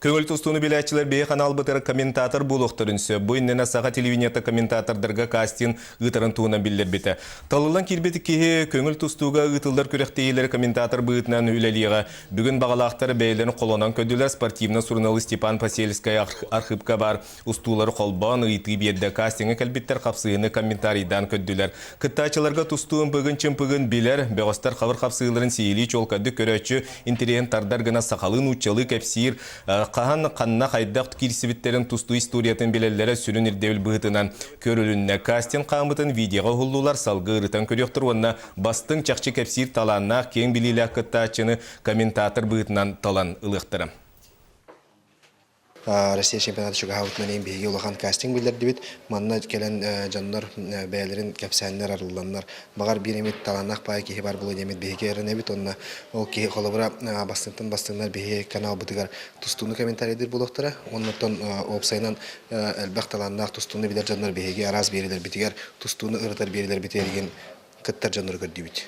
Көҥүл тустууну билээччилэр биһи ханаалбытыгар комментатор буолуохтарын сөп. Бу иннинэ Саха телевидениета комментатордарга кастинг ыытарын туһунан биллэрбитэ. Талыллан киирбит киһи көҥүл тустууга ыытыллар күрэхтэһиилэри комментатор быһыытынан үлэлиэҕэ. Бүгүн баҕалаахтар бэйэлэрин холонон көрдүлэр. Спортивнай суруналыыс Степан Посельскай архыыпка баар устуулары холбоон ыйытыы биэрдэ. Кастиҥҥа кэлбиттэр хапсыһыыны комментарийдаан көрдүлэр. Кыттааччыларга тустуу ымпыгын-чымпыгын билэр, бөҕөстөр хабыр хапсыһыыларын сиһилии чуолкайдык көрөөччү интэриэһин тардар гына сахалыы-нууччалыы кэпсиир, хаһан, ханна, хайдах киирсибиттэрин тустуу историятын билэллэрэ сүрүн ирдэбил быһыытынан көрүлүннэ. Кастинг хаамытын видеоҕа уһуллулар, салгыы ырытан көрүөхтэр уонна бастыҥ чахчы кэпсиир талааннаах, киэҥ билиилээх кыттааччыны комментатор быһыытынан талан ылыахтара. Россия чемпионата чугаһаабытынан иһин биһиги улахан кастинг биллэрдибит. Манна кэлэн дьоннор бэйэлэрин кэпсээннэр арылланнар, баҕар биир эмит талааннаах баай киһи бар буолуо диэммит биһиги эрэнэбит. Онно ол киһи холобура бастыҥтан бастыҥнар биһиги каналбытыгар тустууну комментарийдыыр буолуохтара. Оннуттан уопсайынан элбэх талааннаах тустууну билэр дьоннор биһиги араас биэриилэрбитигэр тустууну ырытар биэриилэрбитигэр игин кыттар дьоннору көрдүүбүт.